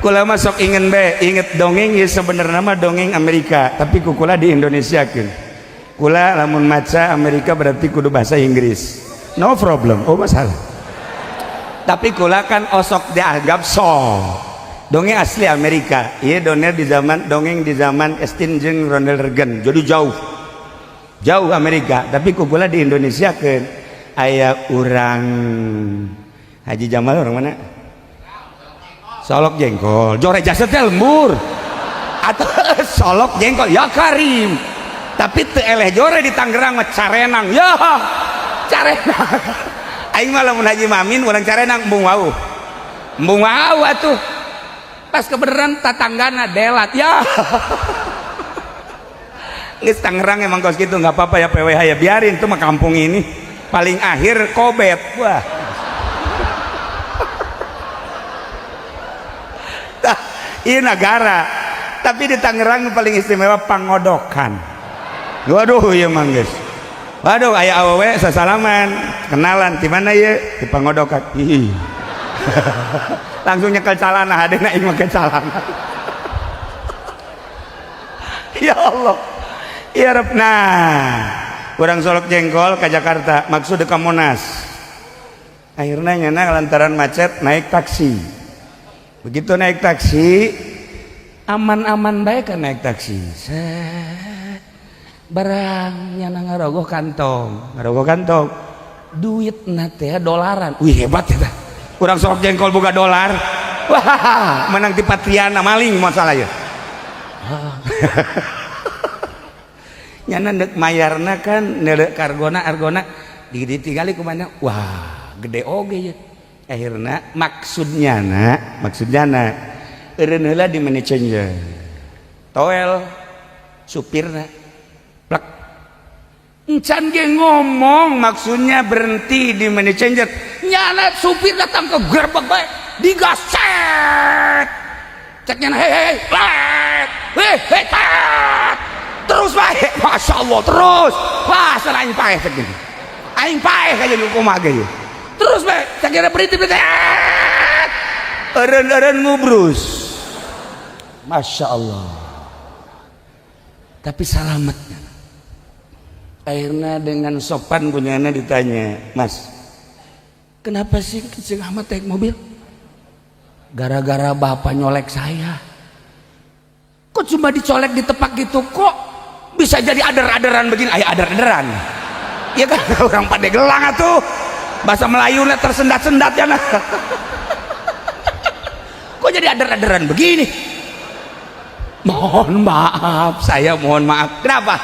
Kula mah sok ingin be, inget dongeng ya, sebenarnya mah dongeng Amerika, tapi ku kula di Indonesia kan. Kula lamun maca Amerika berarti kudu bahasa Inggris. No problem, oh masalah. Tapi kula kan osok dianggap so. Dongeng asli Amerika. Iya dongeng di zaman dongeng di zaman Estin jeung Ronald Reagan. Jadi jauh. Jauh Amerika, tapi ku kula di Indonesia kan aya urang Haji Jamal, orang mana? Solok jengkol, jore jasadnya lembur atau solok jengkol ya Karim, tapi teu eleh jore di Tangerang mah carenang ya carenang. Aing mah lamun Haji Mamin urang carenang, embung wau, embung wau atuh. Pas kebenaran tatanggana delat ya. Geus Tangerang emang kos gitu, nggak apa-apa ya PWH ya, biarin tuh mah kampung ini paling akhir kobet. Wah. Ini negara, tapi di Tangerang paling istimewa pangodokan. Waduh, iya mangges. Waduh, aya awewe sasalaman, kenalan di mana ya? Di pangodokan. Ih. Langsung nyekel calana, hadena aing make calana. Ya Allah. Ya Rabb. Nah, urang Solok Jengkol ke Jakarta, maksud ke Monas. Akhirnya nyana lantaran macet naik taksi. Begitu naik taksi, aman-aman baik kan naik taksi. Set. Barang nyana ngarogoh kantong, ngarogoh kantong. Duit teh dolaran. Wih, hebat ya tah. Urang Solok Jengkol boga dolar. Wah, menang di Patriana maling masalah ya. Nyana ndek mayarna kan ndek kargona argona ditinggali kumana. Wah, gede oge ya. Akhirnya maksudnya nak, maksudnya nak eureun heula di money changer, toel supirna plek encan ge ngomong maksudnya berhenti di money changer, nyana supir datang ke gerbek bae digaset, cek nyana, hei hei hei hei hei, terus bae, masya Allah, terus wah aing paeh, cek gini aing paeh kayak jadi kumaha ge. Terus bae cek kira berhenti berhenti, eureun-eureun ngubrus, masya Allah, tapi selamatnya. Akhirnya dengan sopan punyana ditanya, mas, kenapa sih kecil amat naik mobil? Gara-gara bapak nyolek saya. Kok cuma dicolek ditepak gitu kok bisa jadi ader-aderan begini? Ayo ader-aderan ya kan, orang Pandeglang atuh bahasa Melayu tersendat-sendat ya nah. Kok jadi ader-aderan begini? Mohon maaf, saya mohon maaf. Kenapa?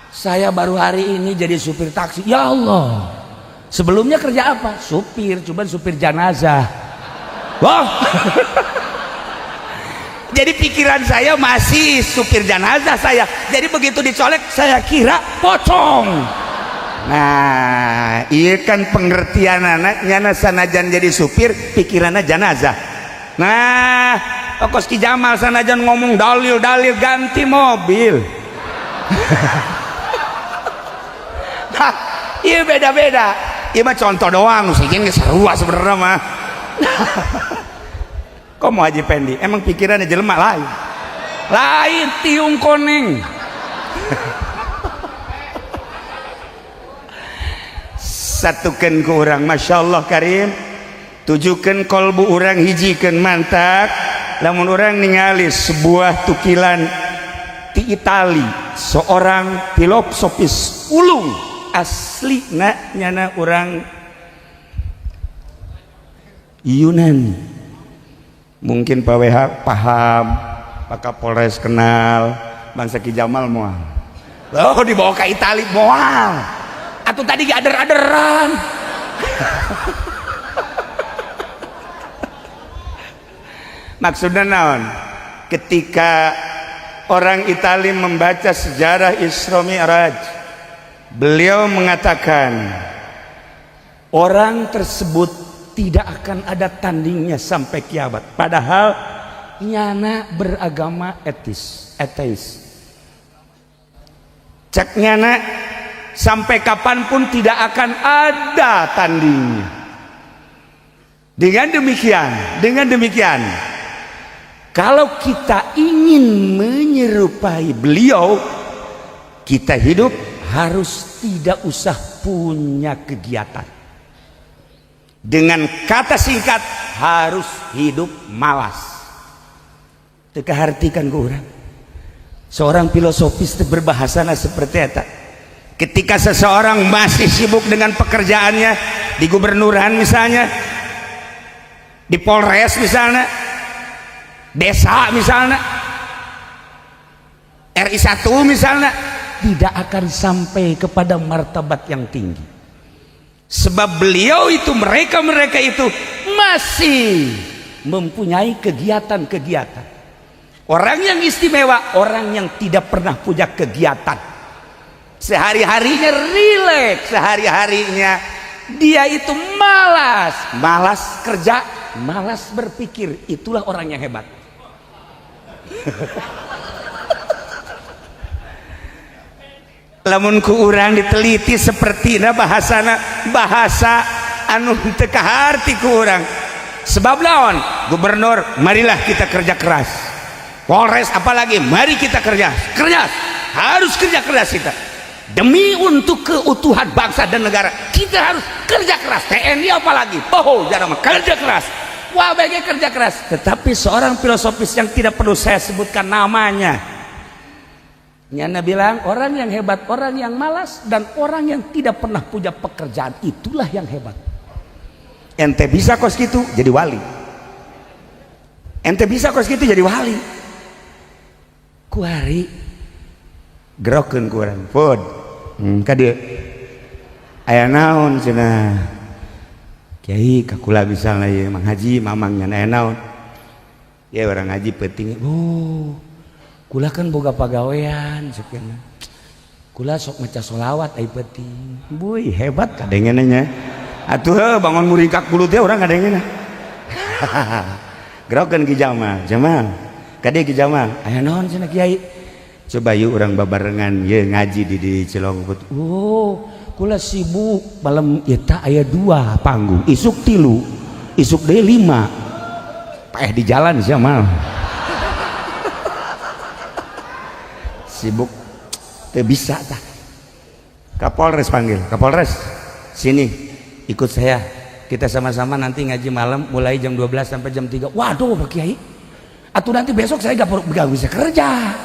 Saya baru hari ini jadi supir taksi. Ya Allah, sebelumnya kerja apa? Supir, cuman supir jenazah. Wah. Jadi pikiran saya masih supir jenazah saya, jadi begitu dicolek saya kira pocong. Nah, iya kan pengertian anak nyana sanajan jadi supir pikirannya jenazah. Nah, kos Ki Jamal sanajan ngomong dalil-dalil ganti mobil. Nah, iya beda-beda. Iya mah contoh doang, sih ini seru sebenarnya mah. Kok mau Haji Pendi? Emang pikirannya jelema lain. Lain tiung koneng. Satukan ke orang, Masya Allah Karim, tujukan kolbu orang, hijikan mantak lamun orang ningali sebuah tukilan di Itali, seorang filosofis ulung asli na nyana orang Yunani. Mungkin Pak WH paham, Pak Kapolres kenal, bangsa Ki Jamal moal. Oh, dibawa ke Itali moal. Atau tadi ader-aderan. Maksudnya naon? Ketika orang Itali membaca sejarah Isra Mi'raj, beliau mengatakan orang tersebut tidak akan ada tandingnya sampai kiamat. Padahal nyana beragama etis, ateis. Cek nyana sampai kapanpun tidak akan ada tandingnya. Dengan demikian, Kalau kita ingin menyerupai beliau, kita hidup harus tidak usah punya kegiatan. Dengan kata singkat, harus hidup malas. Teu kahartikan ku urang. Seorang filosofis berbahasa seperti eta. Ketika seseorang masih sibuk dengan pekerjaannya di gubernuran misalnya, di Polres misalnya, desa misalnya, RI 1 misalnya, tidak akan sampai kepada martabat yang tinggi. Sebab beliau itu, mereka-mereka itu masih mempunyai kegiatan-kegiatan. Orang yang istimewa, orang yang tidak pernah punya kegiatan. Sehari-harinya rileks, sehari-harinya dia itu malas, malas kerja, malas berpikir. Itulah orang yang hebat. Lamun ku urang diteliti seperti bahasana, bahasa anu teu kaharti ku urang. Sebab lawan gubernur, marilah kita kerja keras. Polres apalagi, mari kita kerja keras, harus kerja keras kita demi untuk keutuhan bangsa dan negara. Kita harus kerja keras. TNI apalagi, oh jangan kerja keras. Wah, bagi kerja keras. Tetapi seorang filosofis yang tidak perlu saya sebutkan namanya, nyana bilang orang yang hebat, orang yang malas, dan orang yang tidak pernah punya pekerjaan, itulah yang hebat. Ente bisa kos gitu jadi wali. Ente bisa kos gitu jadi wali. Kuari gerokeun ku urang pud ka dieu aya naon cenah kiai ka kula misalna ieu Mang Haji Mamang nya aya naon ya urang ngaji peuting. Oh, kula kan boga pagawean cenah, kula sok maca solawat ai peuting. Buih, hebat kadengena nya atuh heuh, bangun muringkak bulu teh urang kadengena. Gerokeun Ki Jamal, Jamal ka dieu. Ki Jamal, aya naon cenah kiai? Coba yuk urang babarengan ye ngaji di Cilongput. Oh, kula sibuk, malam eta aya dua panggung, isuk tilu, isuk deui lima, paeh di jalan sia mal. Sibuk teu bisa tah. Kapolres panggil, Kapolres sini ikut saya, kita sama-sama nanti ngaji malam mulai jam 12 sampai jam 3. Waduh, Pak Kiai, atau nanti besok saya gak bisa kerja.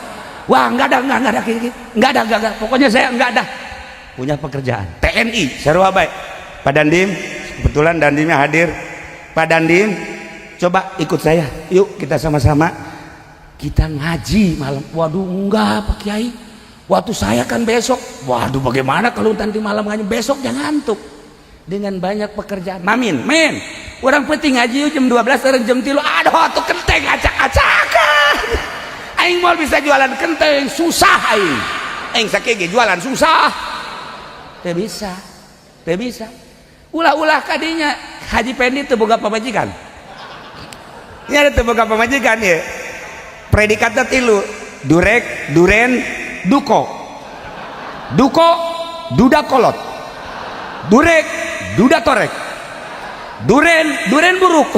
Wah, enggak ada, enggak ada, enggak ada, enggak ada, pokoknya saya enggak ada punya pekerjaan. TNI sarua bae. Pak Dandim, kebetulan Dandimnya hadir. Pak Dandim, coba ikut saya yuk, kita sama-sama kita ngaji malam. Waduh, enggak, Pak Kiai, waktu saya kan besok. Waduh, bagaimana kalau nanti malam ngaji, besok jangan ngantuk dengan banyak pekerjaan. Mamin men orang penting ngaji jam 12 orang jam 3. Aduh, tuh kenteng acak-acakan, aing mau bisa jualan kenteng susah, aing aing sakit jualan susah. Teu bisa, teu bisa. Ulah-ulah kadinya. Haji Pendi teu boga pamajikan ya, teu boga pamajikan ya. Predikatnya tilu: durek, duren, duko. Duko duda kolot, durek duda torek, duren duren buruk.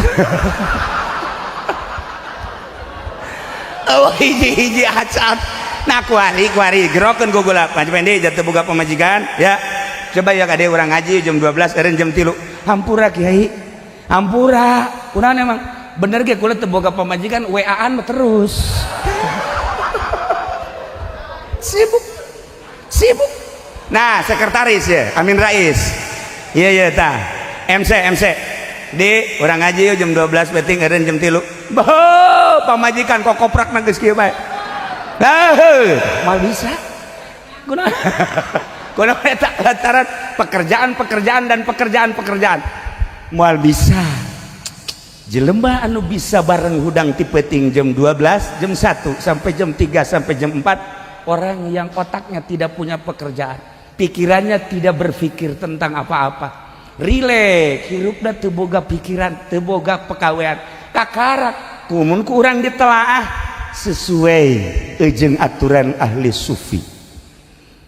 Oh, hiji-hiji acan. Nah, kuari kuari gerokeun ku gula. Haji Pendi jatuh boga pamajikan ya, coba ya kade urang ngaji jam 12 eureun jam 3. Hampura kiai, hampura. Kunaon emang bener ge kula teu boga pamajikan, WA-an terus. Sibuk sibuk. Nah, sekretaris ya Amin Rais, iya iya tah MC MC di urang ngaji jam 12 peuting eureun jam 3. Boh, pamajikan kok koprak geus kieu bae. Nah, mal bisa. Kunaon kunaon eta lantaran pekerjaan-pekerjaan dan pekerjaan-pekerjaan. Moal bisa. Jelema anu bisa bareng hudang ti peuting jam 12, jam 1 sampai jam 3 sampai jam 4, orang yang otaknya tidak punya pekerjaan, pikirannya tidak berpikir tentang apa-apa, rileks, hirupna teu boga pikiran, teu boga pekawean. Kakarak kumun ku urang ditelaah sesuai jeung aturan ahli sufi.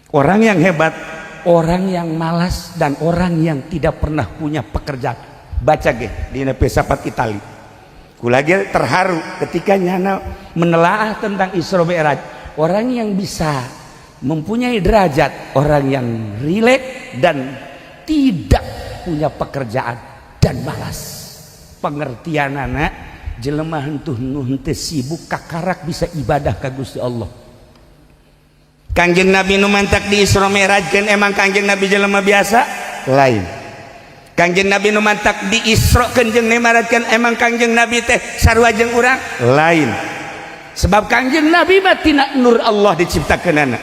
Orang yang hebat, orang yang malas, dan orang yang tidak pernah punya pekerjaan. Baca ge dina filsafat Itali. Kula ge terharu ketika nyana menelaah tentang Isra Mi'raj. Orang yang bisa mempunyai derajat, orang yang rileks dan tidak punya pekerjaan dan malas. Pengertian anak jelema hentuh nu henteu sibuk kakarak bisa ibadah ka Gusti Allah. Kangjeng Nabi nu mantak di Isra Mi'rajkeun, emang Kangjeng Nabi jelema biasa? Lain. Kangjeng Nabi nu mantak di Isra jeung Mi'rajkeun, emang Kangjeng Nabi teh sarua jeung urang? Lain. Sebab Kangjeng Nabi mah tina nur Allah diciptakeunana.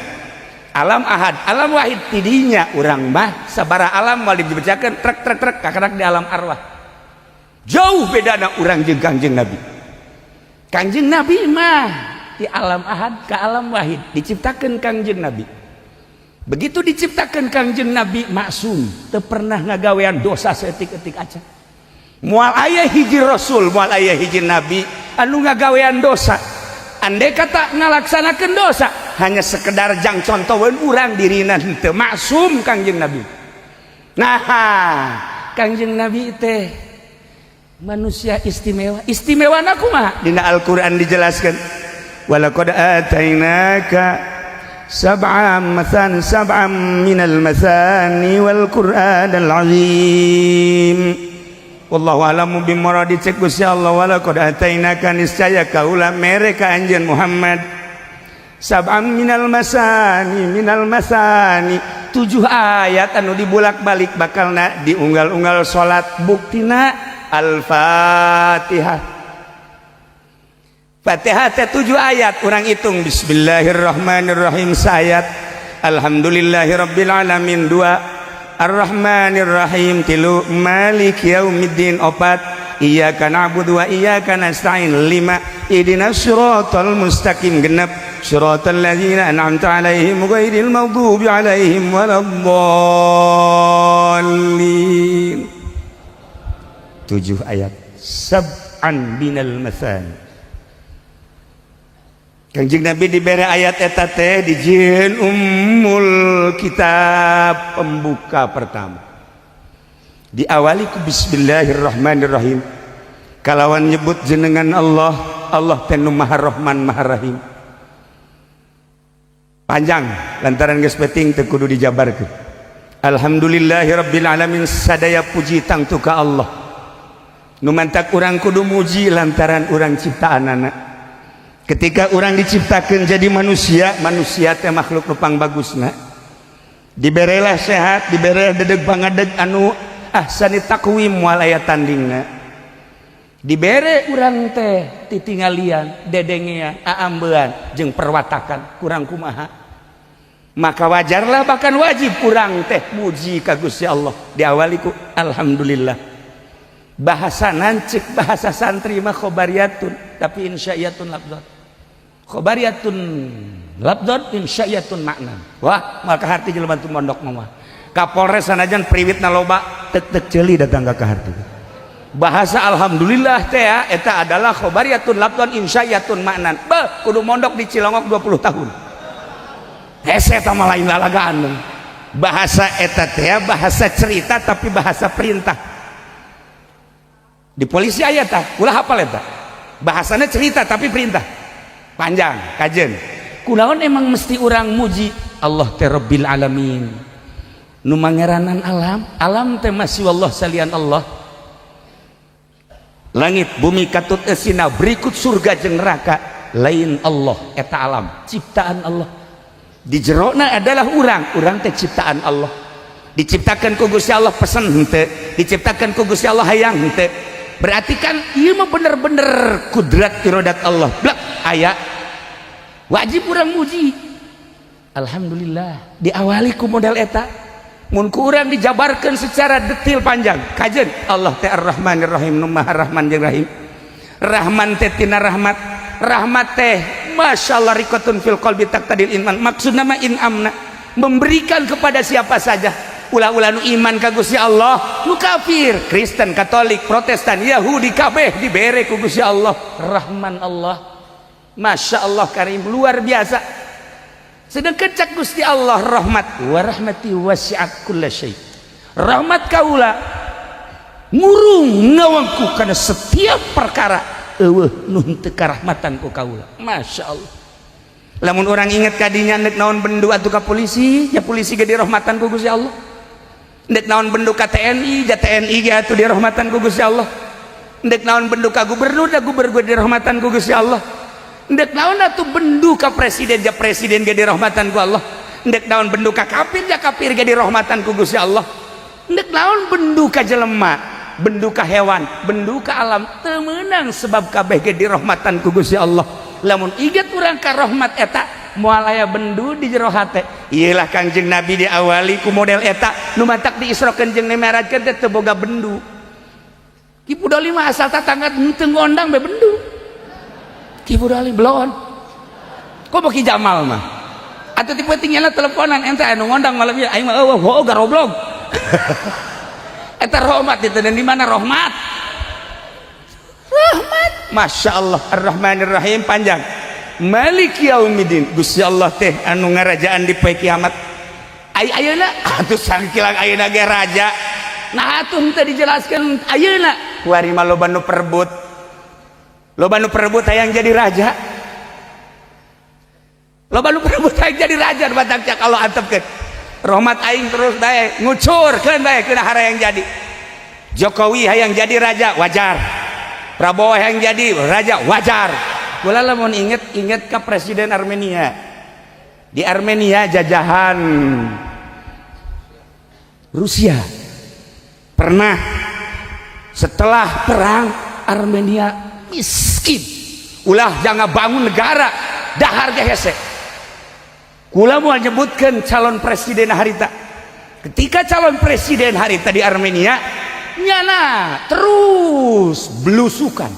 Alam ahad, alam wahid, tidinya urang mah sabara alam moal dibejakeun, trek trek trek kakarak di alam arwah. Jauh bedana urang jeung Kangjeng Nabi. Kangjeng Nabi mah di alam ahad ke alam wahid diciptakan. Kangjeng Nabi, begitu diciptakan, Kangjeng Nabi maksum, teu pernah ngagawean dosa saeutik-eutik aja. Moal aya hiji rasul, moal aya hiji nabi anu ngagawean dosa. Andai kata ngalaksanakeun dosa, hanya sekedar jang contohan urang, dirina henteu maksum Kangjeng Nabi. Nah, Kangjeng Nabi teh manusia istimewa. Istimewa kumaha? Dina Al-Qur'an dijelaskan, walaqad atainaka sab'am mathan sab'am minal mathani wal qur'anal azim. Wallahu a'lamu bimuradi. Cek Gusti Allah, walaqad atainaka, niscaya kaula mere ka anjeun Muhammad, sab'am minal masani, minal masani, tujuh ayat anu dibulak-balik bakalna diunggal-unggal salat. Buktina Al-Fatihah. Fatihah teh tujuh ayat. Urang hitung, bismillahirrahmanirrahim sayat, alhamdulillahirabbil alamin dua, arrahmanirrahim tilu, malik yaumiddin opat, iyyaka na'budu wa iyyaka nasta'in lima, ihdinas siratal mustaqim genep, siratal ladzina an'amta alaihim ghairil maghdubi alaihim waladdallin. Tujuh ayat, sab'an minal mathani. Kangjeng Nabi diberi ayat eta teh dijieun ummul kitab, pembuka pertama. Diawali ku bismillahirrahmanirrahim, kalawan nyebut jenengan Allah. Allah teh nu Maha Rahman, Maha Rahim. Panjang, lantaran geus penting teu kudu dijabarkeun. Alhamdulillahirabbil alamin, sadaya puji tangtu ka Allah. Nu mantak urang kudu muji lantaran urang ciptaanana. Ketika orang diciptakan jadi manusia, manusia teh makhluk nu pangbagusna. Diberelah sehat, diberelah dedeg pangadeg anu ahsani taqwim, moal aya tandingna. Dibere urang teh titingalian, dedengean, aambean jeung perwatakan. Kurang kumaha? Maka wajarlah, bahkan wajib urang teh muji ka Gusti Allah. Diawali ku alhamdulillah. Bahasa nancik, bahasa santri mah khobariyatun tapi insya'iyatun lafdzat, khobariyatun lafdzat, insya'iyatun makna. Wah, maka harti jelema tu mondok mah. Kapolres sanajan priwitna loba, tek tek ceuli datang ka harti. Bahasa alhamdulillah teh ya, eta adalah khobariyatun lafdzan insya'iyatun maknan. Be, kudu mondok di Cilongok 20 tahun hese eta mah, lain lalagaan. Bahasa eta teh bahasa cerita tapi bahasa perintah. Di polisi aya tah, ulah hafal eta. Bahasanya cerita tapi perintah. Panjang kajen. Kunaon emang mesti urang muji Allah teh Rabbil alamin, nu mangeranan alam? Alam teh masih Allah, salian Allah. Langit bumi katut esina berikut surga jeung neraka, lain Allah eta alam? Ciptaan Allah. Di jerona adalah urang. Urang teh ciptaan Allah. Diciptakan ku Gusti Allah pesen henteu? Diciptakan ku Gusti Allah hayang henteu? Berarti kan ieu mah bener-bener kudrat irodat Allah. Blak aya, wajib urang muji alhamdulillah. Diawali ku model eta. Mun ku urang dijabarkan secara detail, panjang kajen. Allah teh Ar-Rahmanir Rahim, nu Maha Rahman jeung Rahim. Rahman teh tina rahmat. Rahmat teh Masya Allah, riqatun fil qalbi taqtadil iman. Maksudna mah inamna, memberikan kepada siapa saja. Ulah-ulah nu iman ka Gusti Allah, nu kafir, Kristen, Katolik, Protestan, Yahudi, kabeh dibere ku Gusti Allah. Rahman Allah, Masya Allah, karim, luar biasa. Sedangkan cak Gusti Allah rahmat, wa rahmati wasi'at kulla syai, rahmat kaula ngurung ngawangku karena setiap perkara. Euweuh nu henteu karahmatan ku kaula. Masya Allah, lamun orang inget kadinya, nek naon bendu atuh ka polisi, ya polisi ge dirahmatan ku Gusti Allah. Ndek naon bendu ka TNI, ja TNI ge atuh dirahmatan ku Gusti Allah. Ndek naon bendu ka gubernur, da gubernur dirahmatan ku Gusti Allah. Ndek naon atuh bendu ka presiden, ja presiden ge dirahmatan ku Allah. Ndek naon bendu ka kafir, ja kafir ge dirahmatan ku Gusti Allah. Ndek naon bendu ka jelema, bendu ka hewan, bendu ka alam, teu meunang, sebab kabeh ge dirahmatan ku Gusti Allah. Lamun inget urang ka rahmat eta, moal aya bendu di jero hate. Iyalah, Kangjeng Nabi diawali ku model eta nu matak di Isra-keun jeung Mi'rajkeun teh teu boga bendu. Ki Pudoli mah asal tatangga henteu ngondang be bendu. Ki Pudoli belon kok mau. Ki Jamal mah atau tipe tinggalnya teleponan, ente anu ngondang malam ieu, aing mah eueuh, oh garoblog. Eta rahmat itu. Dan di mana rahmat? Rahmat, Masya Allah. Ar-Rahmanir Rahim panjang. Malik Yaumiddin, Gusti Allah teh anu ngarajaan di poe kiamat. Ai ayeuna atuh sangkilang ayeuna ge raja. Nah, atuh henteu dijelaskeun ayeuna. Kuari mah loba nu perebut, loba nu perebut hayang jadi raja, loba nu perebut hayang jadi raja. Batak cak Allah, antepkeun rahmat aing terus bae, ngucurkeun bae kena hayang jadi. Jokowi hayang jadi raja, wajar. Prabowo hayang jadi raja, wajar. Kula lamun inget, inget ke presiden Armenia. Di Armenia jajahan Rusia pernah. Setelah perang, Armenia miskin, ulah jangan bangun negara, dahar ge hese. Kula mau nyebutkan calon presiden harita. Ketika calon presiden harita di Armenia, nyana terus belusukan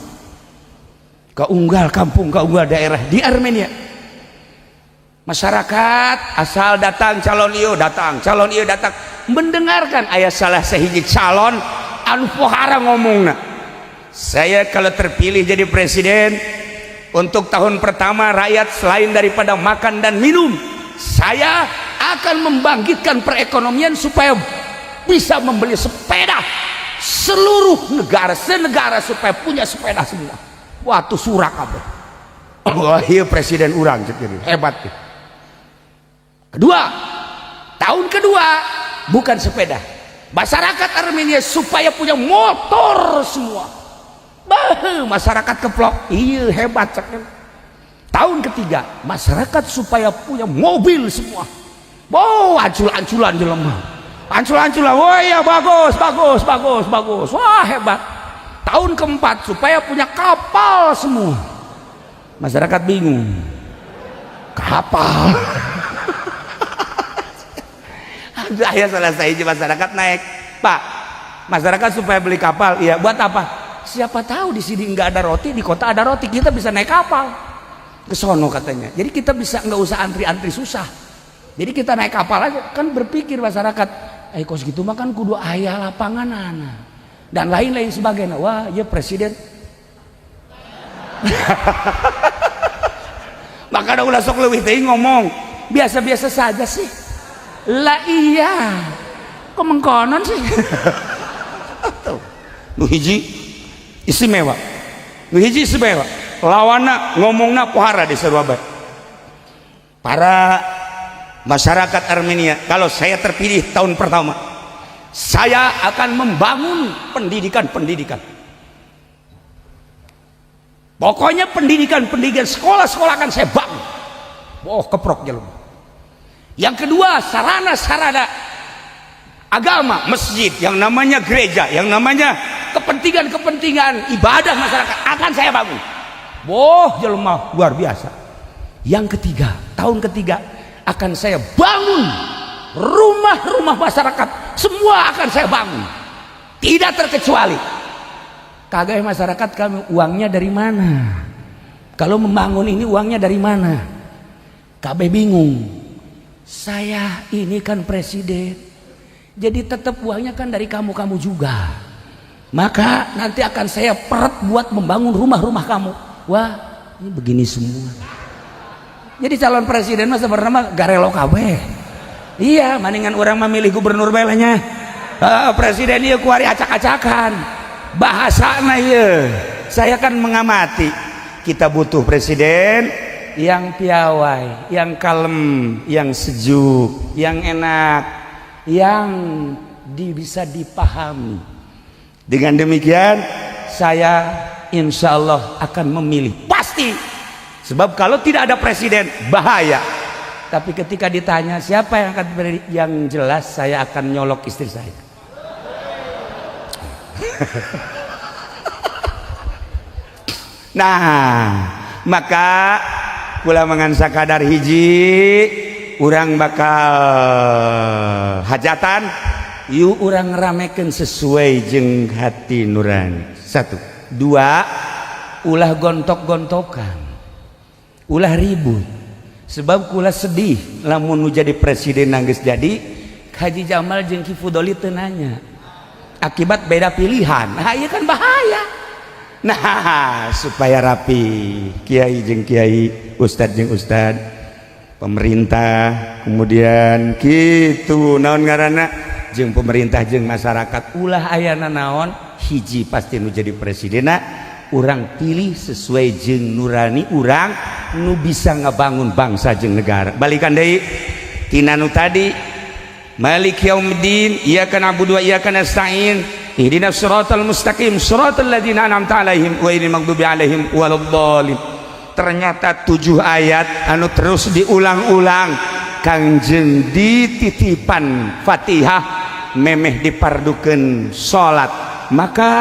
ke unggal kampung, ke unggal daerah di Armenia. Masyarakat asal datang calon iyo, datang calon iyo, datang mendengarkan. Aya salah sahiji calon anu pohara ngomongna, "Saya kalau terpilih jadi presiden, untuk tahun pertama rakyat selain daripada makan dan minum, saya akan membangkitkan perekonomian supaya bisa membeli sepeda seluruh negara, senegara supaya punya sepeda semua." Waktu surak kabeh. Wah, iya, presiden urang hebat. Kedua, tahun kedua bukan sepeda, masyarakat Armenia supaya punya motor semua. Bah, masyarakat keplok, iya hebat. Tahun ketiga masyarakat supaya punya mobil semua. Wow, ancul-anculan jelema, ancul-anculan. Wah iya, bagus bagus bagus bagus, wah hebat. Tahun keempat supaya punya kapal semua. Masyarakat bingung, kapal. Saya salah saya masyarakat naik, "Pak, masyarakat supaya beli kapal." "Iya, buat apa?" "Siapa tahu di sini nggak ada roti, di kota ada roti, kita bisa naik kapal ke sono," katanya. "Jadi kita bisa nggak usah antri-antri susah, jadi kita naik kapal aja." Kan berpikir masyarakat, eh, kos gitu mah kan kudu aya lapangan anak dan lain-lain sebagainya. Wah ya, presiden maka ulah sok leuwih teuing ngomong, biasa-biasa saja sih. Lah iya, kok mengkonon sih? Tuh. Nu hiji istimewa, nu hiji istimewa, lawana ngomongna pohara di sarua bae. "Para masyarakat Armenia, kalau saya terpilih, tahun pertama saya akan membangun pendidikan-pendidikan. Pokoknya pendidikan-pendidikan, sekolah-sekolah akan saya bangun." Oh, keprok jalur. Yang kedua, sarana-sarana agama, masjid, yang namanya gereja, yang namanya kepentingan-kepentingan ibadah masyarakat akan saya bangun. Boh, jelema luar biasa. Yang ketiga, tahun ketiga akan saya bangun rumah-rumah masyarakat, semua akan saya bangun, tidak terkecuali. Kagak, masyarakat kami, uangnya dari mana? Kalau membangun ini uangnya dari mana? Kabeh bingung. "Saya ini kan presiden, jadi tetap uangnya kan dari kamu-kamu juga. Maka nanti akan saya peret buat membangun rumah-rumah kamu." Wah, ini begini semua. Jadi calon presiden mah sebenarnya mah garelo kabeh. Iya, mendingan orang memilih gubernur belanya. Presiden ieu kuari acak-acakan bahasana ieu. Saya kan mengamati, kita butuh presiden yang piawai, yang kalem, yang sejuk, yang enak, yang bisa dipahami. Dengan demikian saya insya Allah akan memilih pasti, sebab kalau tidak ada presiden bahaya. Tapi ketika ditanya siapa yang akan beri, yang jelas saya akan nyolok istri saya. Nah, maka kula mangan sakadar hiji, urang bakal hajatan yuk, urang ramekeun sesuai jeung hati nurani. Satu, dua, ulah gontok-gontokan, ulah ribut, sebab kula sedih lamun nu jadi presiden nangis jadi Haji Jamal jeung Ki Fudoli teu nanya akibat beda pilihan. Nah, iya kan bahaya. Nah, supaya rapi, kiai jeung kiai, ustad jeung ustad, pemerintah, kemudian gitu naon ngaranna jeung pemerintah jeung masyarakat, ulah ayana naon, hiji pasti nu jadi presidena urang pilih sesuai jeung nurani urang, nu bisa ngebangun bangsa jeung negara. Balikan deui tina nu tadi, Malik yaumiddin, iyyaka na'budu wa iyyaka nasta'in, ihdinas siratal mustaqim, siratal ladzina an'amta 'alaihim ghairil maghdubi 'alaihim waladdallin. Ternyata 7 ayat anu terus diulang-ulang Kangjeng dititipan Fatihah memeh dipardukeun salat, maka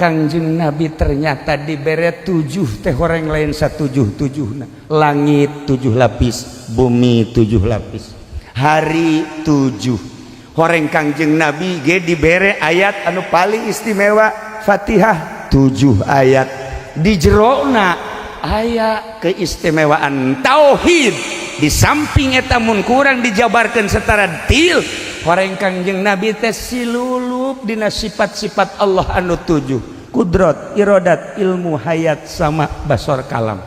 Kangjeng Nabi ternyata dibere 7 teh horeng lain satujuh tujuhna. Langit 7 lapis, bumi 7 lapis, hari 7. Horeng Kangjeng Nabi ge dibere ayat anu paling istimewa, Fatihah 7 ayat, di jerona aya keistimewaan tauhid. Di samping eta mun kurang dijabarkan secara detail, horeng Kangjeng Nabi teh silulup dina sifat-sifat Allah anu 7, kudrat, irodat, ilmu, hayat, sama basor, kalam.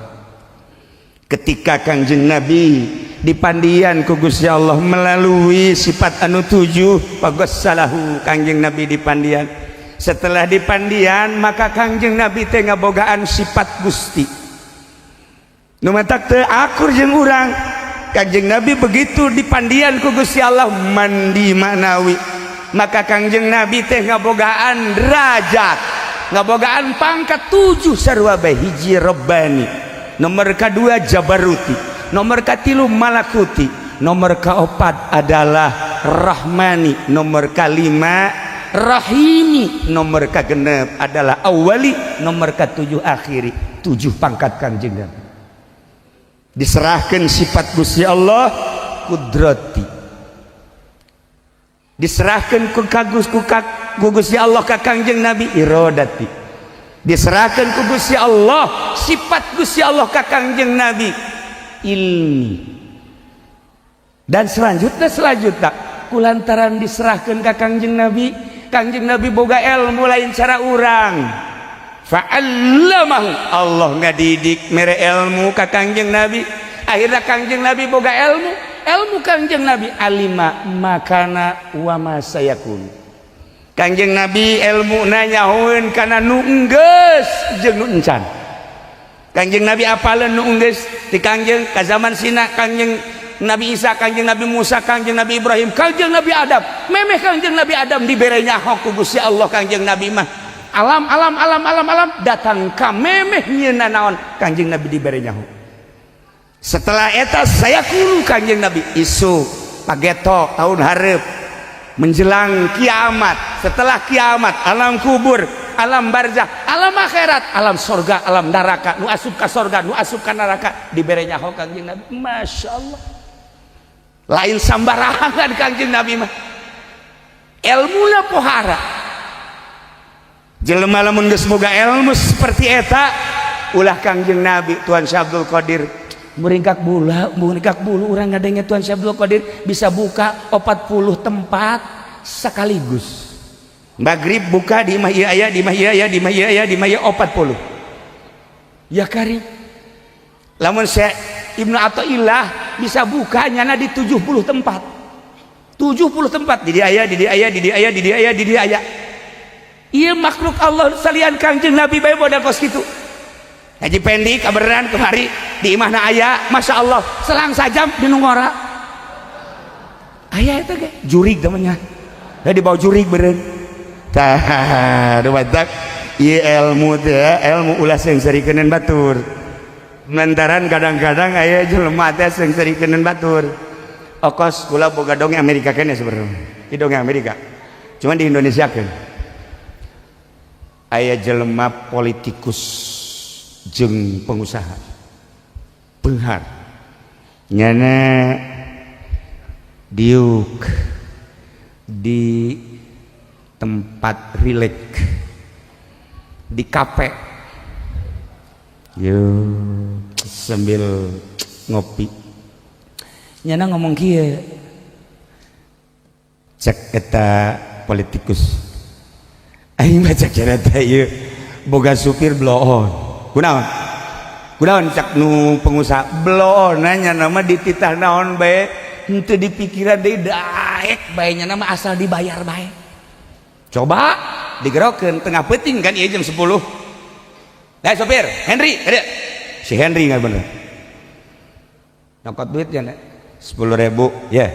Ketika Kangjeng Nabi dipandian ku Gusti Allah melalui sifat anu 7, salahu Kangjeng Nabi dipandian. Setelah dipandian, maka Kangjeng Nabi teh ngabogaan sifat Gusti nu matak teu akur jeung urang. Kangjeng Nabi begitu dipandian ku Gusti Allah mandi manawi, maka Kangjeng Nabi teh ngabogaan derajat, ngabogaan pangkat 7 sarua bae. Hiji Rabbani, nomor kedua Jabaruti, nomor katilu Malakuti, nomor keempat adalah Rahmani, nomor kelima Rahimi, nomor kegenep adalah Awali, nomor ketujuh Akhiri. 7 pangkat Kangjeng Nabi diserahkan sifat Gusti Allah kudrati, diserahkan ku kagus ku Gusti Allah ka Kangjeng Nabi irodati, diserahkan ku Gusti Allah sifat Gusti Allah ka Kangjeng Nabi ilmi, dan selanjutnya kulantaran diserahkan ka Kangjeng Nabi, Kangjeng Nabi boga ilmu lain cara urang. Fa'allamahu, Allah ngadidik mere ilmu ka Kangjeng Nabi. Akhirnya Kangjeng Nabi boga ilmu. Ilmu Kangjeng Nabi alima makana wa ma sayakun. Kangjeng Nabi ilmu nanyahoeun kana nu enggeus jeung nu encan. Kangjeng Nabi apaleun nu enggeus di Kangjeng ka zaman sina Kangjeng Nabi Isa, Kangjeng Nabi Musa, Kangjeng Nabi Ibrahim, Kangjeng Nabi Adam. Memeh Kangjeng Nabi Adam dibere nyaho ku Gusti Allah. Kangjeng Nabi mah alam alam alam alam alam datang ka memeh nyieun naon, Kangjeng Nabi dibere nyaho. Setelah eta saya kuru Kangjeng Nabi isu pageto tahun hareup menjelang kiamat, setelah kiamat, alam kubur, alam barzah, alam akhirat, alam sorga, alam neraka, nu asup ka sorga, nu asup ka neraka, dibere nyaho Kangjeng Nabi. Masya Allah, lain sambarangan Kangjeng Nabi mah ilmuna pohara. Jelema lamun geus boga ilmu seperti eta, ulah Kangjeng Nabi Tuan Syekh Abdul Qadir muringkak bulu, muringkak bulu urang ngadenge Tuan Syekh Abdul Qadir bisa buka 40 tempat sekaligus. Maghrib buka di imah ieu aya, di imah ieu aya, di imah ieu aya, di imah ieu 40. Ya karim. Lamun Syekh Ibnu Athaillah bisa buka nyana di 70 tempat. 70 tempat di dia aya, di dia aya, di dia aya, di dia aya, di dia aya. Ieu makhluk Allah salian Kangjeng Nabi bae modal kos kitu. Haji Pendi kabeneran kemari di imahna aya, Masya Allah, selang sajam di nu ngora. Aya eta ge jurig namanya. Ya dibawa jurig beureun. Tah, aduh batak ieu ilmu teh, ilmu ulah seungseurikeun batur. Lantaran kadang-kadang aya jelema teh seungseurikeun batur. Okos kula boga dongeng Amerika kene sebenarnya. Di dongeng Amerika. Cuman di Indonesia kan. Aya jelema politikus jeung pengusaha. Beunghar. Nyana diuk di tempat rileks di kafe yo sambil ngopi, nyana ngomong kieu, cek eta politikus, "Aing baca kira teh ieu boga supir bloon." "Kunaon, kunaon?" cak nu pengusaha. "Bloon nanya nama dititah naon bae henteu dipikiran deui, daek bae, nya nama asal dibayar bae." Coba digerokeun tengah peuting kan ieu jam 10. "Lah, sopir Henry ada." Si Henry nggak bener nyokot duit ya, 10.000 ya,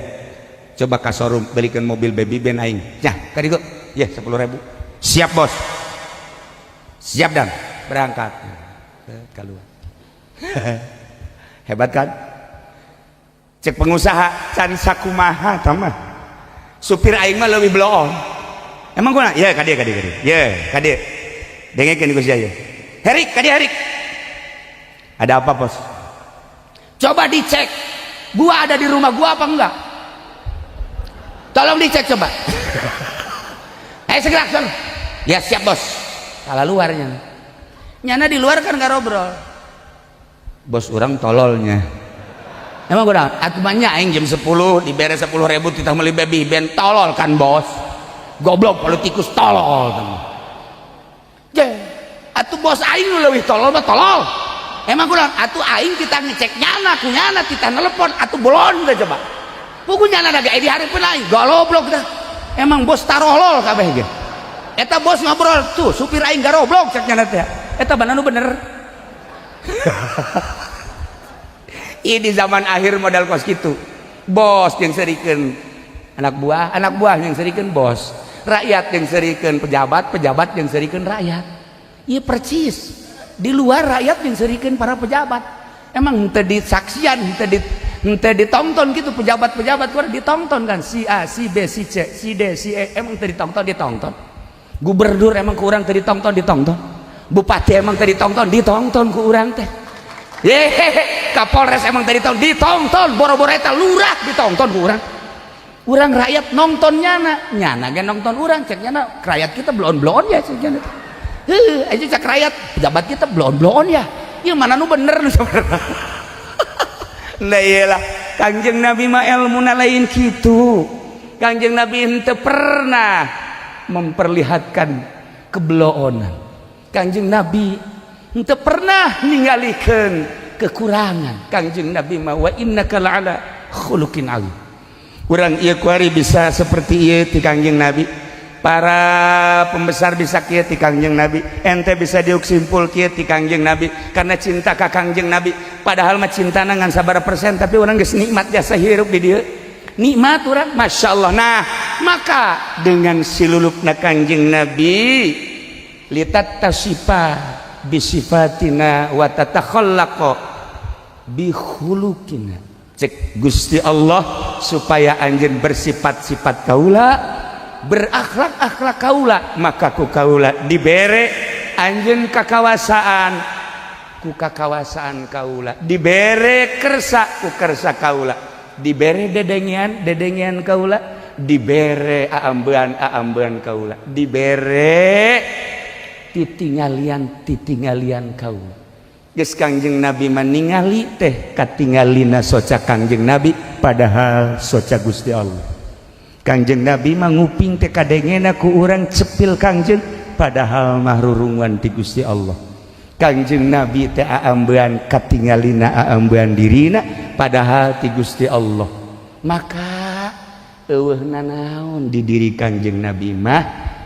"Coba ka showroom, belikan mobil baby ben aing ya kadieu ya, 10.000." "Siap, Bos, siap." Dan berangkat keluar. Hebat kan? Cek pengusaha, "Can sakumaha tama supir aing mah leuwih bloon." "Emang kunaon?" "Ya kadieu, kadieu, kadieu ya, kadieu, dengekeun ku sia ya. Herik, kadieu, Herik." "Ada apa, Bos?" "Coba dicek, gua ada di rumah gua apa enggak? Tolong dicek coba. Ayo segera son." "Ya, siap, Bos." Salah luarnya, nyana di luar kan ngobrol, "Bos orang tololnya." "Emang gua atuh banyak aing jam 10 dibere 10.000 kita beli baby ben, tolol kan bos." "Goblok, politikus tolol." "Je atuh bos aing nu leuwih tolol mah tolol." "Emang gua atuh aing kita ngecek nyana ku nyana kita nelpon atuh bolon teh, coba pugu nyana da ge di hareupeun aing goblok dah. Emang bos tarolol kabeh ge." Eta bos ngobrol tuh, "Supir aing garoblok," cek nyana teh. Eta nu bener. Ini zaman akhir modal kos gitu, bos yang seurikeun anak buah, anak buah yang seurikeun bos, rakyat yang seurikeun pejabat, pejabat yang seurikeun rakyat. Iya percis di luar, rakyat yang seurikeun para pejabat. Emang henteu disaksian, henteu ditonton gitu pejabat-pejabat keluar? Ditonton kan, si A, si B, si C, si D, si E. Emang teu ditonton? Ditonton. Gubernur emang kurang teu ditonton? Ditonton. Bupati emang teu ditonton? Ditonton ku urang teh. Yehehe, Kapolres emang tadi ditonton? Ditonton. Boro-boro eta, lurah ditonton ku urang. Urang rakyat nonton nyana, nyana ge nonton urang. Cek nyana, "Rakyat kita bloon-bloon ya," cek nyana. Heuh, aja cek rakyat, "Pejabat kita bloon-bloon ya." Ieu mana nu bener nu sebenarnya? Nah iyalah, Kangjeng Nabi mah ilmuna lain kitu. Kangjeng Nabi henteu pernah memperlihatkan kebloonan. Kangjeng Nabi henteu pernah ningalikeun kekurangan. Kangjeng Nabi mah wa innaka la'ala khuluqin azim. Urang ieu kuari bisa seperti ieu ti Kangjeng Nabi. Para pembesar bisa kieu ti Kangjeng Nabi. Ente bisa diuk simpul kieu ti Kangjeng Nabi karena cinta ka Kangjeng Nabi. Padahal mah cintana ngan sabaraha persen, tapi urang geus nikmat jasa hirup di dieu. Nikmat urang, Masya Allah. Nah, maka dengan silulupna Kangjeng Nabi litattasifa bisifatina wa tatakhallaqa bi khuluqina. Cek Gusti Allah, supaya anjeun bersifat-sifat kaula, berakhlak-akhlak kaula, maka ku kaula dibere anjeun kakawasaan, ku kakawasaan kaula dibere kersa, ku kersa kaula dibere dedengian, dedengian kaula dibere aambean, aambean kaula dibere titingalian, titingalian kaula. Geus Kangjeng Nabi meningali teh katingalina soca Kangjeng Nabi, padahal soca Gusti Allah. Kangjeng Nabi mah nguping teh kadengena ku urang cepil Kangjeng, padahal mah rurungan ti Gusti Allah. Kangjeng Nabi teh aambean katingalina aambean dirina, padahal ti Gusti Allah. Maka eueuh nanaon di diri Kangjeng Nabi mah.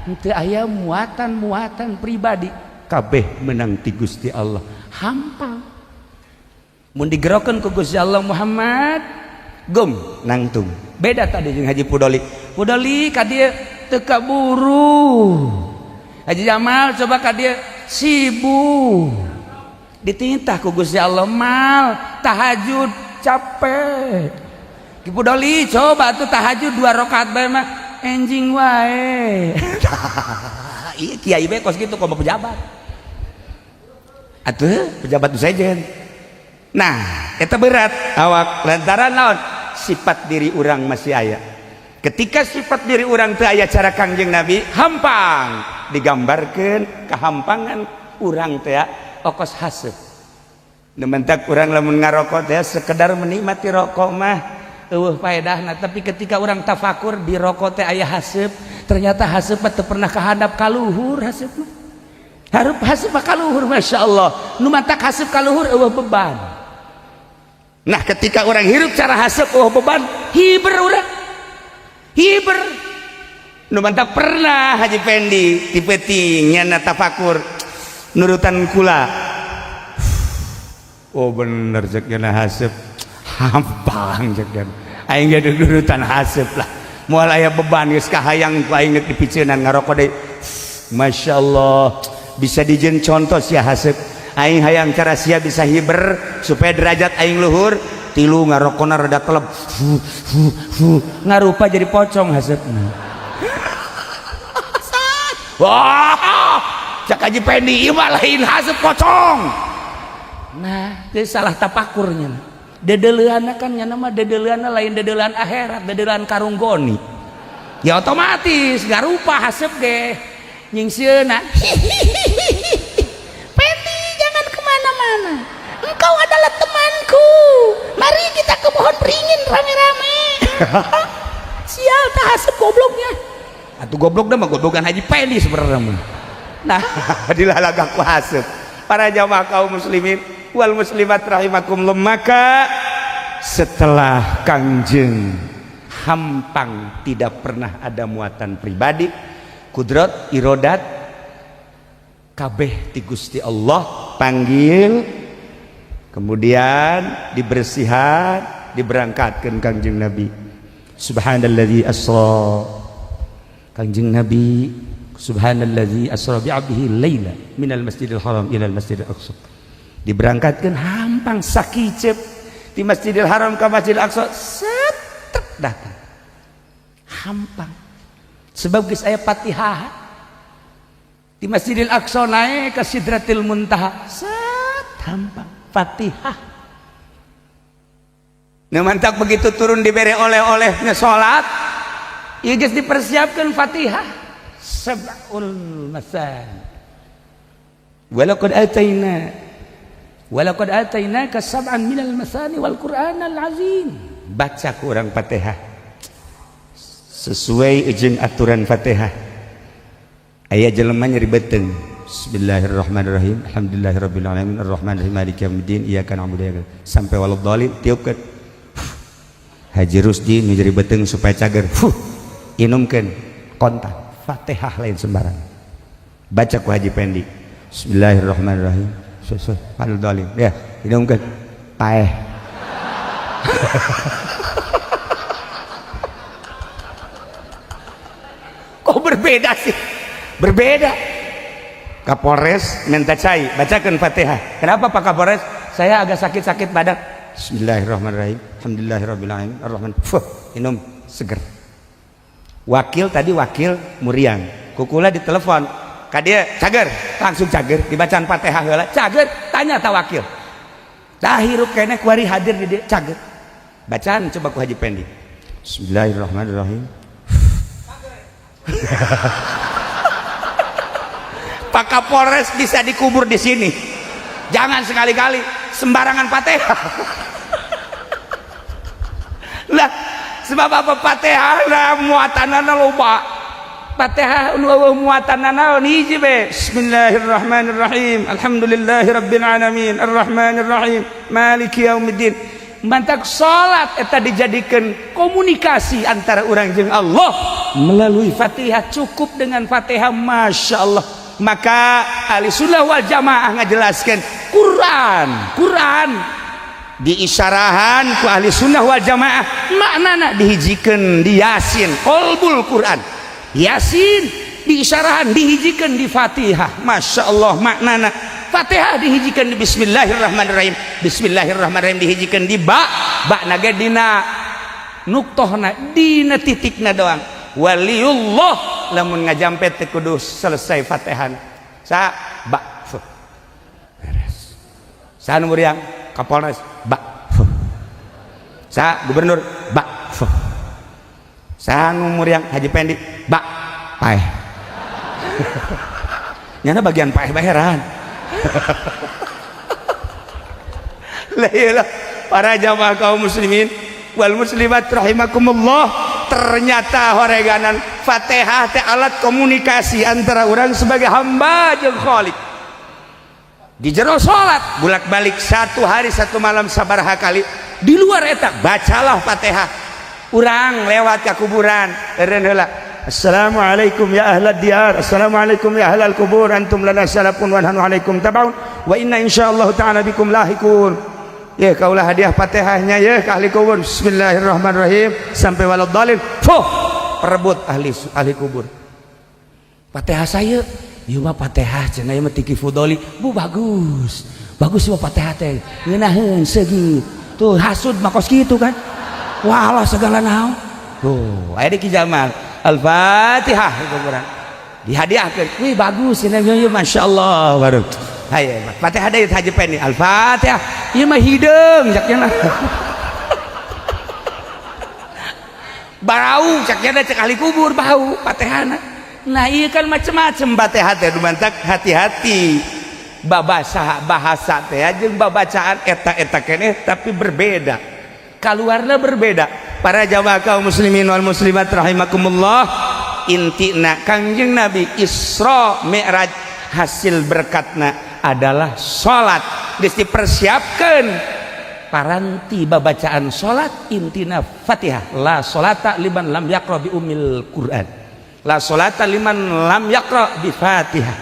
Henteu aya muatan-muatan pribadi, kabeh menang ti Gusti Allah. Hampang mun digerokeun ku Gusti Allah, Muhammad gum nangtung. Beda tadi jeung Haji Pudoli. Pudoli ka dieu teu kaburu. Haji Jamal coba ka dieu sibuk, dititah ku Gusti Allah mal tahajud, capek. Ki Pudoli coba tuh tahajud dua rakaat bae mah enjing wae. Iya, kiai bae kos gitu, komo pejabat atuh, pejabat sejen. Nah, eta berat awak lantaran naon? Sifat diri urang masih aya. Ketika sifat diri urang teu aya cara Kangjeng Nabi, hampang. Digambarkeun kehampangan urang teh okos haseup. Nu mentak urang lamun ngarokok teh sekedar menikmati rokok mah euweuh faedahna, tapi ketika urang tafakur di rokok teh aya haseup, ternyata haseup mah teu pernah kahandap, kaluhur haseup mah. Harup haseup mah kaluhur, Masya Allah. Nu mantak haseup kaluhur, euweuh beban. Nah, ketika orang hirup cara haseup, euweuh beban, hiber urang, hiber. Nu mantak pernah Haji Pendi ti peuting nyana tafakur nurutan kula. Oh bener, cek nyana haseup hampang, cek nyana aing ge nurutan haseup lah, moal aya beban. Geus kahayang ku aing dipiceunan ngarokok deui. Masya Allah, bisa dijieun contoh sia haseup. Aing hayang cara sia bisa hiber supaya derajat aing luhur. Tilu ngarokona rada telep, ngarupa jadi pocong haseupna. Wah, cak Haji Pendi, ieu mah lain haseup, pocong. Nah, itu salah tapakurnya. Dedeleuanna kan nya mah dedeleuanna lain dedeulean akhirat, dedeulean karung goni. Ya otomatis ngarupa haseup ge nyingseuna. Pendi, jangan kemana-mana. Engkau adalah temanku. Mari kita ke pohon beringin rame-rame. Sial, tak haseup gobloknya. Atuh goblok dah mah goblokan Haji Pendi sebenarnya mah. Nah, dilalagak ku haseup. Para jamaah kaum muslimin wal muslimat rahimakumullah, maka setelah Kangjeng hampang, tidak pernah ada muatan pribadi, kudrat irodat kabeh ti Gusti Allah, panggil, kemudian dibersihan, diberangkatkan Kangjeng Nabi. Subhanalladzi asra, Kangjeng Nabi, subhanalladzi asra bi 'abdihi laila minal masjidil haram ilal masjidil aqsa. Diberangkatkan hampang, sakicep di Masjidil Haram ke Masjidil Aqsa, set datang hampang, sebab geus aya Fatihah. Di Masjidil Aqsa naik ke Sidratil Muntaha, set hampang, Fatihah. Nah, mantap, begitu turun diberi oleh-olehnya, salat ieu geus dipersiapkan Fatihah sab'ul masani. Walaqad ataina, walaqad atainaka sab'an minal masani wal Qur'anal azim. Baca ku urang Fatihah sesuai izin aturan Fatihah. Aya jelema nyeri beuteung. Bismillahirrahmanirrahim. Alhamdulillahirabbil alamin arrahmanirrahim maliki yaumiddin iyyaka na'budu wa iyyaka sampai waladdallin, tiupkeun. Haji Rusdi nu nyeri beuteung supaya cager. Fuh, inumkeun kontan. Fatihah lain sembarang. Baca ku Haji Pendi. Bismillahirrahmanirrahim. Sesuai waladdallin. Ya, inumkeun. Paeh. Kok berbeda sih? Berbeda. Kapolres minta cai, bacakan Fatihah. Kenapa, Pak Kapolres? Saya agak sakit-sakit badan. Bismillahirrahmanirrahim. Alhamdulillahirabbil alamin. Arrahman. Fuh, minum seger. Wakil tadi, wakil muriang. Kukula ditelepon. Ka dia cager, langsung cager, dibacaan Fatihah heula, cager, tanya ta wakil. Dah hirup keneh kuari hadir di dia cager. Bacaan coba ku Haji Pendi. Bismillahirrahmanirrahim. Pak Kapolres bisa dikubur di sini. Jangan sekali-kali sembarangan Fatihah. Lah, sebab apa? Fatihah lah muatanana loba. Fatihah nu euweuh muatanana hiji be. Bismillahirrahmanirrahim. Alhamdulillahirabbil alamin. Arrahmanirrahim. Maliki yaumiddin. Mantak salat eta dijadikan komunikasi antara orang jeung Allah melalui Fatihah. Cukup dengan Fatihah, masya Allah. Maka Ahli Sunnah wal Jamaah ngajelaskan Quran, Quran diisyarahan ku Ahli Sunnah wal Jamaah, maknana dihijikan di Yasin, qalbul Quran. Yasin diisyarahan dihijikan di Fatihah, masya Allah. Maknana Fatihah dihijikan di Bismillahirrahmanirrahim, Bismillahirrahmanirrahim dihijikan di ba, ba na ge dina nuktohna, dina titikna doang. Waliullah lamun ngajampet teu kudu selesai Fatihah sa ba fu. Beres. Sa nu muriang Kapolres, ba fu. Sa gubernur, ba fu. Sa nu muriang Haji Pendi, ba paeh. Nyana bagian paeh baheran lah. Iyalah, para jamaah kaum muslimin wal muslimat rahimakumullah, ternyata horeganan Fatihah teh alat komunikasi antara orang sebagai hamba jeung Khalik. Di jero salat bolak-balik satu hari satu malam sabaraha kali, di luar eta bacalah Fatihah. Urang lewat ke kuburan, eureun heula, "Assalamualaikum ya ahlad diyar, assalamualaikum ya ahlal kubur, antum lana salafun wa nahnu alaikum tabaun wa inna insyaallah ta'ala bikum lahikun." Ya kaulah hadiah Fatihahnya ya ke ahli kubur, Bismillahirrahmanirrahim sampai waladhdallin. Fuh, perebut ahli ahli kubur. "Fatihah saya ieu mah, Fatihah," cenah, "ieu mah tiki fudoli." "Bu, bagus. Bagus mah Fatihah teh. Ngeunaheun segi." Tuh hasud mah kos kitu kan. Walah segala naon. Tuh, aya di Ki Jamal. Al-Fatihah di kuburan. Dihadiahkeun. Wih, bagus ini ieu, masyaallah baru. Haye, Fatihah deui Haji Pendi. Al-Fatihah. Ieu mah hideung cak nya. Barau cak nya, cek ahli kubur bau Fatihahna. Nah, iya kan macem-macem Fatihah teh, dumantak hati-hati. Babasa bahasa teh jeung babacaan eta-eta keneh tapi berbeda. Kaluarna berbeda. Para jamaah kaum muslimin wal muslimat rahimakumullah, intina Kangjeng Nabi Isra Mi'raj hasil berkatna adalah salat. Geus dipersiapkeun paranti babacaan salat, intina Fatihah. La salata liman lam yaqra bi ummil Quran, la salata liman lam yaqra bi Fatihah,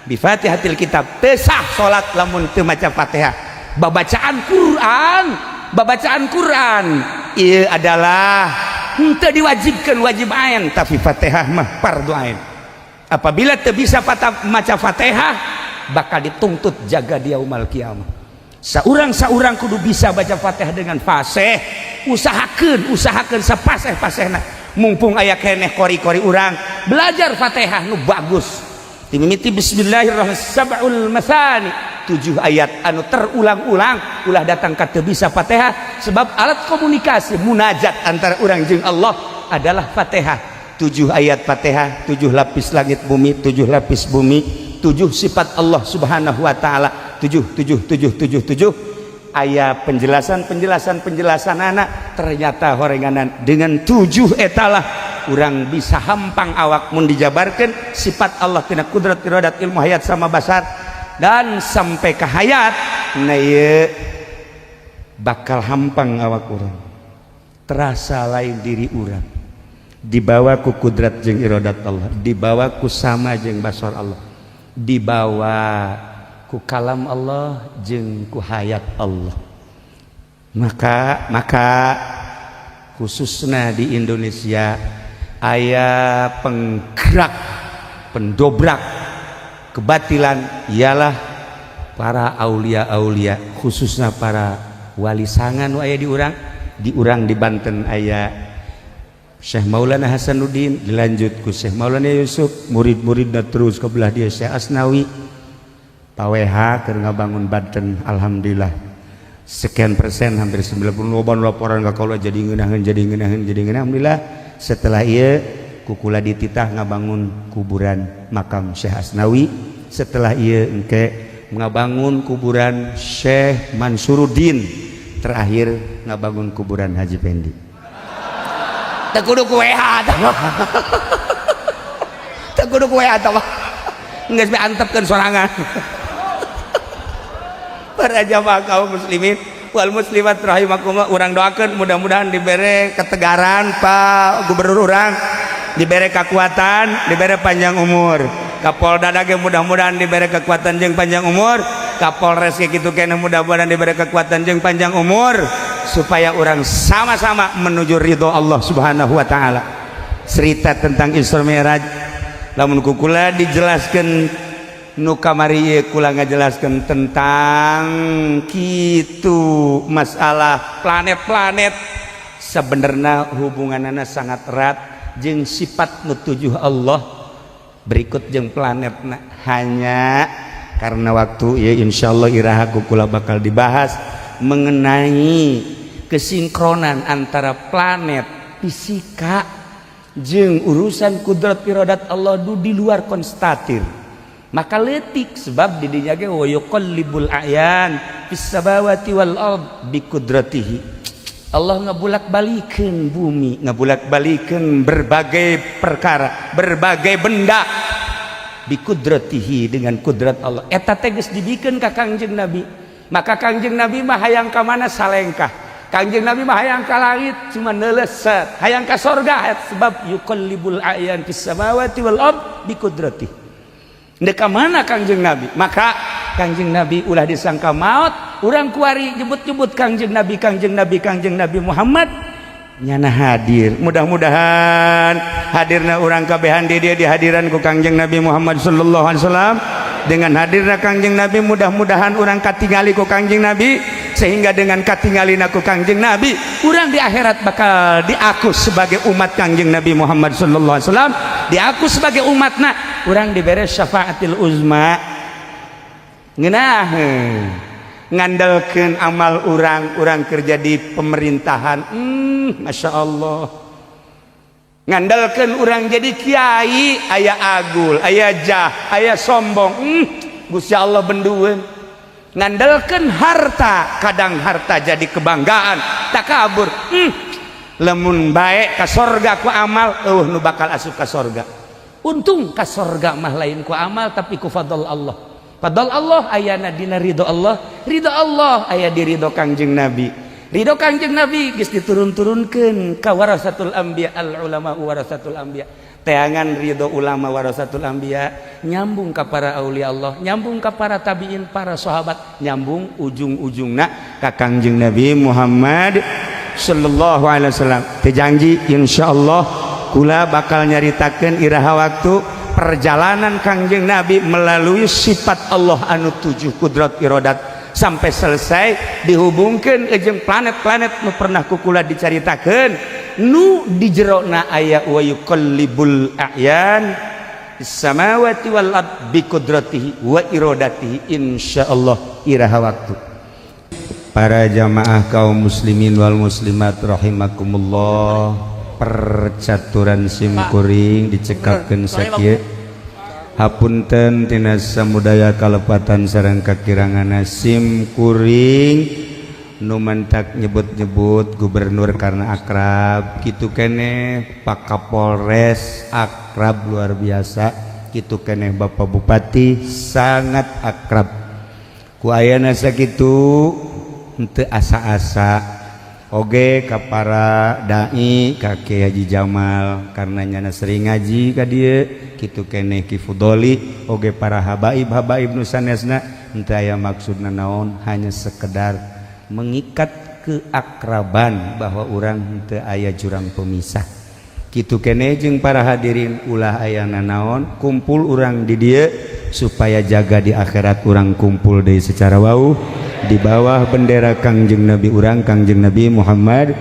bi Fatihatil kitab. Teu sah salat lamun teu maca Fatihah. Babacaan Quran, babacaan Quran ieu adalah henteu diwajibkan wajib ain, tapi Fatihah mah fardu ain. Apabila teu bisa maca Fatihah bakal dituntut jaga dia umal kiamah. Saurang-saurang kudu bisa baca Fatihah dengan fasih. Usahakeun, usahakeun sapaseh-pasehna. Mumpung aya keneh kori-kori urang belajar Fatihah nu bagus. Dimimiti Bismillahirrahmanirrahim, sab'ul masani, 7 ayat anu terulang-ulang. Ulah datang ka teu bisa Fatihah, sebab alat komunikasi munajat antara urang jeung Allah adalah Fatihah. 7 ayat Fatihah, 7 lapis langit bumi, 7 lapis bumi, 7 sifat Allah Subhanahu wa taala, 7 7 7 7 7. Aya penjelasan penjelasan penjelasan anak. Ternyata horenganan dengan 7 etalah urang bisa hampang awak mun dijabarkan sifat Allah tina kudrat, iradat, ilmu, hayat sama basar dan sampai ke hayat. Nah, ieu bakal hampang awak urang, terasa lain diri urang, dibawa ku kudrat jeung iradat Allah, dibawa ku sama jeung basar Allah, dibawa ku kalam Allah jeung ku hayat Allah. Maka khususnya di Indonesia aya penggerak pendobrak kebatilan ialah para aulia-aulia, khususnya para wali sanga nu aya di urang, di urang di Banten aya Syekh Maulana Hasanuddin, dilanjut ku Syekh Maulana Yusuf, murid-muridna terus ke belah dia Syekh Asnawi. Paweha keur ngabangun Banten, alhamdulillah sekian persen, hampir 90 loban laporan ka kaula, jadi ngeunaheun, jadi ngeunaheun, jadi ngeunaheun. Alhamdulillah, setelah ieu kukula dititah ngabangun kuburan makam Syekh Asnawi, setelah ieu engke ngabangun kuburan Syekh Mansuruddin, terakhir ngabangun kuburan Haji Pendi. Teu kudu ku WH tah, teu kudu ku WH tah, geus be antepkeun sorangan. Para jamaah kaum muslimin Wal muslimat rahimakumullah. Urang doakeun mudah-mudahan dibere ketegaran Pak Gubernur urang, dibere kekuatan, dibere panjang umur. Kapolda ge mudah-mudahan dibere kekuatan jeung panjang umur. Kapolres ge kitu keneh, mudah-mudahan dibere kekuatan jeung panjang umur supaya urang sama-sama menuju ridho Allah Subhanahu wa taala. Cerita tentang Isra Mi'raj lamun ku kula dijelaskan nu kamari ieu, kula ngajelaskeun tentang kitu masalah planet-planet, sebenarnya hubunganana sangat erat jeung sifat nu tujuh Allah berikut jeung planetna. Hanya karena waktu ya, insyaallah iraha ku kula bakal dibahas mengenai kesinkronan antara planet, fisika jeung urusan kudrat iradat Allah du di luar konstatir. Maka letik sebab di dinya ge wa yuqallibul a'yan fis samawati wal ard bi qudratihi. Allah ngebulak-balikeun bumi, ngebulak-balikeun berbagai perkara, berbagai benda, bi qudratihi, dengan kudrat Allah. Eta teh geus dibikeun ka Kangjeng Nabi. Maka Kangjeng Nabi mah hayang ka mana salengkah. Kangjeng Nabi mah hayang ka langit cuma neuleset, hayang ka sorga, sebab yuqallibul a'yan fis samawati wal ard bi qudratihi. Ndek ka mana Kangjeng Nabi? Maka Kangjeng Nabi ulah disangka maut, urang kuari nyebut-nyebut Kangjeng Nabi, Kangjeng Nabi, Kangjeng Nabi Muhammad, nyana hadir. Mudah-mudahan hadirna urang kabehan di dieu dihadiran ku Kangjeng Nabi Muhammad sallallahu alaihi wasallam. Dengan hadirna Kangjeng Nabi, mudah-mudahan urang katingali ku Kangjeng Nabi, sehingga dengan katingalina ku Kangjeng Nabi, urang di akhirat bakal diaku sebagai umat Kangjeng Nabi Muhammad sallallahu alaihi wasallam, diaku sebagai umatna, urang dibere syafaatil uzma. Ngeunah ngandalkeun amal urang, urang kerja di pemerintahan, Masya Allah, ngandalkeun urang jadi kiai, aya agul, aya jah, aya sombong, Gusti Allah bendueun. Ngandalkeun harta, kadang harta jadi kebanggaan, takabur, lamun baik ka sorga ku amal, eueuh nu bakal asup ka sorga. Untung ka sorga mah lain ku amal, tapi ku fadl Allah. Fadl Allah ayana dina ridho Allah, ridho Allah aya di ridho Kangjeng Nabi, ridho Kangjeng Nabi geus diturun-turunkeun ka warasatul anbiya, al ulama warasatul anbiya. Teangan ridho ulama warasatul anbiya, nyambung ka para aulia Allah, nyambung ka para tabiin, para sahabat, nyambung ujung-ujungna ka Kangjeng Nabi Muhammad sallallahu alaihi wasallam. Teu janji, insyaallah kula bakal nyaritakeun iraha waktu perjalanan Kangjeng Nabi melalui sifat Allah anu tujuh, kudrat iradat, sampai selesai dihubungkan jeung planet-planet nu pernah ku kula dicaritakeun, nu di jerona aya wa yuqallibul a'yan samawati wal ard bi qudratihi wa iradatihi. Insyaallah iraha waktu. Para jamaah kaum muslimin wal muslimat rahimakumullah, percaturan simkuring dicekapkeun sakieu. Hapunten tina samudaya kalepatan sareng kakiranganna simkuring nu mantak nyebut-nyebut gubernur karena akrab kitu keneh, Pak Kapolres akrab luar biasa kitu keneh, Bapak Bupati sangat akrab. Ku ayana sakitu henteu asa-asa oge ka para dai, ka Kiai Haji Jamal karena nyana sering ngaji ka dieu kitu keneh, Ki Fudoli oge, para habaib habaib nu sanesna, henteu aya maksudna naon, hanya sekedar mengikat keakraban bahwa urang henteu aya jurang pemisah kitu keneh. Jeung para hadirin, ulah aya nanaon, kumpul urang di dieu supaya jaga di akhirat urang kumpul deui secara wau di bawah bendera Kangjeng Nabi urang, Kangjeng Nabi Muhammad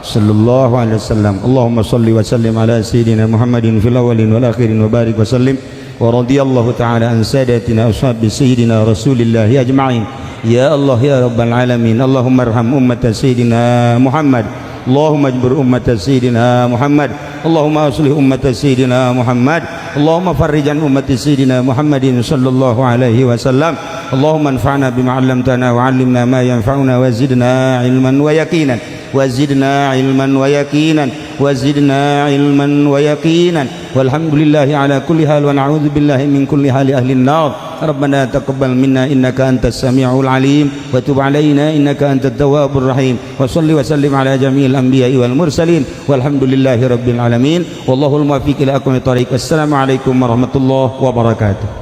sallallahu alaihi wasallam. Allahumma salli wa sallim ala sayyidina Muhammadin fil awwalin wal akhirin wa barik wa sallim wa radiyallahu ta'ala an sadatina ashabi sayyidina Rasulillah ajma'in. Ya Allah, ya rabbal alamin, Allahumma arham ummat sayyidina Muhammad, Allahumma ajbur ummat sayyidina Muhammad, Allahumma aslih ummat sayyidina Muhammad, Allahumma farrijan ummat sayyidina Muhammadin sallallahu alaihi wasallam. Allahumma anfa'na bima 'allamtana wa 'allimna ma yanfa'una wa zidna ilman wa yaqinan, wa zidna ilman wa yaqinan, wa zidna ilman wa yaqinan. Walhamdulillahi ala kulli hal wa na'udzu billahi min kulli hali ahli an-nar. Rabbana taqabbal minna innaka antas samiul alim wa tub alaina innaka antat tawwabur rahim. Wa salli wa sallim ala jami'il anbiya'i wal mursalin walhamdulillahi rabbil alamin. Wallahul muwaffiq ila aqwamit thariq. Wassalamualaikum warahmatullahi wabarakatuh.